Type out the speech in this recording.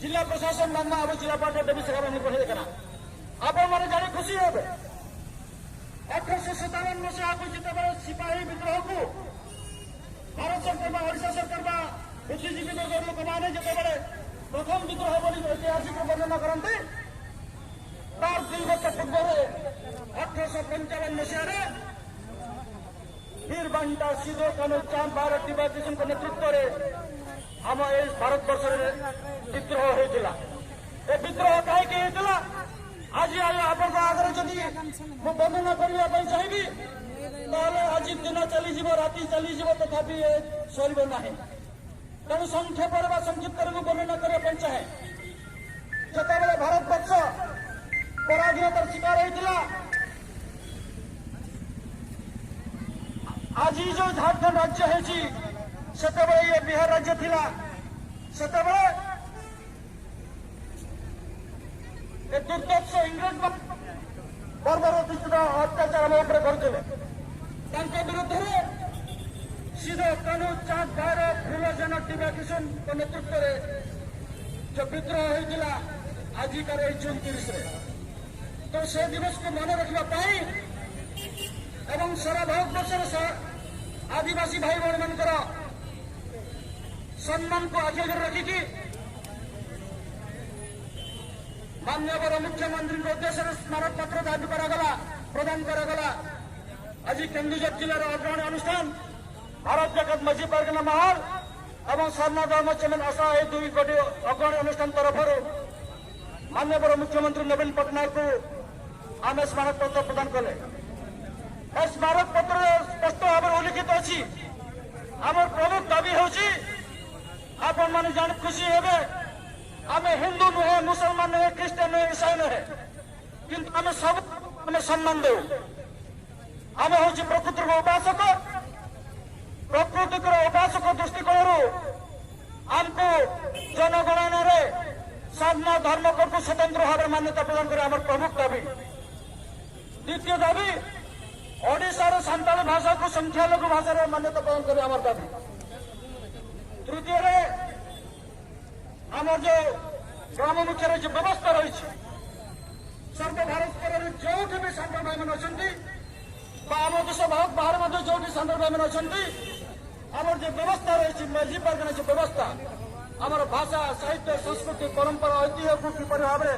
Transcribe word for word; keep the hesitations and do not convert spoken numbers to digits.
ᱡᱤᱞᱟ ᱯᱨᱚᱥᱟᱥᱚᱱ ᱵᱟᱝᱢᱟ ᱟᱵᱚ ᱡᱤᱞᱟ ᱯᱟᱦᱴᱟ ᱫᱟᱹᱵᱤ ᱥᱟᱠᱟᱢ ᱮᱢ ᱠᱚ ᱦᱮᱡ ᱟᱠᱟᱱᱟ᱾ ᱟᱵᱚ ᱢᱟᱱᱮ ᱡᱟᱹᱱᱤ ᱠᱩᱥᱤ ᱦᱮᱵᱮ ᱟᱴᱷᱨᱚᱥᱚ ᱥᱟᱛᱟᱣᱟᱱ ᱢᱟᱥᱮ ᱟᱵᱚ ᱡᱮᱛᱮᱵᱮᱞᱮ ᱥᱤᱯᱟᱦᱤ ᱵᱤᱫᱨᱚᱦᱚ ᱠᱚ ᱵᱷᱟᱨᱚᱛ ᱥᱚᱨᱠᱟᱨ ᱵᱟ ᱳᱰᱤᱥᱟ ᱥᱚᱨᱠᱟᱨ ᱵᱟ ᱵᱩᱫᱽᱫᱷᱤᱡᱤᱵᱤ ᱠᱚ ᱜᱚᱨᱚ ᱠᱚ ᱢᱟᱱᱮ ᱡᱮᱛᱮᱵᱮᱞᱮ ᱯᱨᱚᱛᱷᱚᱢ ᱵᱤᱫᱨᱚᱦᱚ ᱵᱚᱞᱤ ᱳᱭᱛᱤᱦᱟᱥᱤᱠ ᱵᱚᱨᱱᱚᱱᱟ ᱠᱚᱨᱚᱱᱛᱮ ᱛᱟᱨ ᱫᱩᱭ ᱵᱚᱪᱷᱚᱨ ᱯᱩᱨᱵᱚᱨᱮ ᱟᱴᱷᱨᱚᱥᱚ ᱯᱚᱧᱪᱟᱵᱚᱱ ᱢᱟᱥᱮ ᱨᱮ ᱵᱤᱨ ᱵᱟᱱᱴᱟ ᱥᱤᱫᱚ ᱠᱟᱹᱱᱩ ᱪᱟᱸᱫ ᱵᱷᱟᱭᱨᱚ ᱰᱤᱵᱟ ᱠᱤᱥᱩᱱ ᱠᱚ ᱱᱮᱛᱨᱤᱛᱵ ᱨᱮ ᱟᱢᱟ ᱮ ᱵᱷᱟᱨᱚᱛ ᱵᱚᱨᱥᱚ ᱨᱮ ᱵᱤᱫᱨᱚᱦᱚ ᱦᱩᱭ ᱛᱤᱞᱟ। ଏ ବିଦ୍ରୋହ କାହିଁକି ହେଇଥିଲା? ଆଜି ଆଜି ଆପଣଙ୍କ ଆଗରେ ଯଦି ମୁଁ ବର୍ଣ୍ଣନା କରିବା ପାଇଁ ଚାହିଁବି, ତାହେଲେ ଆଜି ଦିନ ଚାଲିଯିବ, ରାତି ଚାଲିଯିବ, ତଥାପି ଏ ସରିବ ନାହିଁ। ତେଣୁ ସଂକ୍ଷେପରେ ବା ସଂକ୍ଷିପ୍ତରେ ମୁଁ ବର୍ଣ୍ଣନା କରିବା ପାଇଁ ଚାହେଁ। ଯେତେବେଳେ ଭାରତବର୍ଷ ପରାଧୀନତାର ଶିକାର ହେଇଥିଲା, ଆଜି ଯୋଉ ଝାଡ଼ଖଣ୍ଡ ରାଜ୍ୟ ହେଇଛି, ସେତେବେଳେ ଇଏ ବିହାର ରାଜ୍ୟ ଥିଲା। ସେତେବେଳେ ଏ ଦୁର୍ଦ୍ଦର୍ଷ ଇଂରେଜ ବର୍ବରୋଚିତ ଅତ୍ୟାଚାର ଆମ ଉପରେ କରୁଥିଲେ। ତାଙ୍କ ବିରୁଦ୍ଧରେ ସିଦ୍ଧ କାହ୍ନୁ ଚାନ୍ଦ ଭାଇର ଫୁଲଜେନ ଡିବା କିଶନଙ୍କ ନେତୃତ୍ୱରେ ଯୋଉ ବିଦ୍ରୋହ ହେଇଥିଲା ଆଜିକାର ଏଇ ଜୁନ୍ ତିରିଶରେ, ତ ସେ ଦିବସକୁ ମନେ ରଖିବା ପାଇଁ ଏବଂ ସାରା ଭାରତବର୍ଷର ସା- ଆଦିବାସୀ ଭାଇ ଭଉଣୀମାନଙ୍କର ସମ୍ମାନକୁ ଆଖି ଆଗରେ ରଖିକି ମାନ୍ୟବର ମୁଖ୍ୟମନ୍ତ୍ରୀଙ୍କ ଉଦ୍ଦେଶ୍ୟରେ ସ୍ମାରକପତ୍ର ଦାବି କରାଗଲା, ପ୍ରଦାନ କରାଗଲା। ଆଜି କେନ୍ଦୁଝର ଜିଲ୍ଲାର ଅଗ୍ରଣୀ ଅନୁଷ୍ଠାନ ଭାରତ ଜାକାତ ମଝି ପାରଗାନା ମହଲ ଏବଂ ସାରନା ଧର୍ମ ଚେମେଲ ଆଶା, ଏହି ଦୁଇ ଗୋଟି ଅଗ୍ରଣୀ ଅନୁଷ୍ଠାନ ତରଫରୁ ମାନ୍ୟବର ମୁଖ୍ୟମନ୍ତ୍ରୀ ନବୀନ ପଟ୍ଟନାୟକଙ୍କୁ ଆମେ ସ୍ମାରକପତ୍ର ପ୍ରଦାନ କଲେ। ଏ ସ୍ମାରକପତ୍ରରେ ସ୍ପଷ୍ଟ ଭାବରେ ଉଲ୍ଲିଖିତ ଅଛି, ଆମର ପ୍ରମୁଖ ଦାବି ହେଉଛି, ଆପଣମାନେ ଜାଣି ଖୁସି ହେବେ, ଆମେ ହିନ୍ଦୁ ନୁହେଁ, ମୁସଲମାନ ନୁହେଁ, ଖ୍ରୀଷ୍ଟିଆନ ନୁହେଁ, ଇସାଇ ନୁହେଁ, କିନ୍ତୁ ଆମେ ସବୁ ଆମେ ସମ୍ମାନ ଦେଉ। ଆମେ ହେଉଛି ପ୍ରକୃତିର ଉପାସକ। ପ୍ରକୃତିର ଉପାସକ ଦୃଷ୍ଟିକୋଣରୁ ଆମକୁ ଜନଗଣନାରେ ସାରନା ଧର୍ମକୋଡ଼କୁ ସ୍ୱତନ୍ତ୍ର ଭାବରେ ମାନ୍ୟତା ପ୍ରଦାନ କରିବା ଆମର ପ୍ରମୁଖ ଦାବି। ଦ୍ୱିତୀୟ ଦାବି, ଓଡ଼ିଶାର ସାନ୍ତାଳ ଭାଷାକୁ ସଂଖ୍ୟାଲଘୁ ଭାଷାରେ ମାନ୍ୟତା ପ୍ରଦାନ କରିବା ଆମର ଦାବି। ତୃତୀୟରେ ଆମର ଯୋଉ ଗ୍ରାମ ମୁଖ୍ୟର ଯୋଉ ବ୍ୟବସ୍ଥା ରହିଛି, ସର୍ବ ଭାରତ ସ୍ତରରେ ଯୋଉଠି ବି ସାନ୍ତାଳ ଭାଇମାନେ ଅଛନ୍ତି ବା ଆମ ଦେଶ ବାହା- ବାହାରେ ମଧ୍ୟ ଯୋଉଠି ସାନ୍ତାଳ ଭାଇମାନେ ଅଛନ୍ତି, ଆମର ଯୋଉ ବ୍ୟବସ୍ଥା ରହିଛି, ମାଝି ପାରଗାନା ଯୋଉ ବ୍ୟବସ୍ଥା, ଆମର ଭାଷା, ସାହିତ୍ୟ, ସଂସ୍କୃତି, ପରମ୍ପରା, ଐତିହ୍ୟକୁ କିପରି ଭାବରେ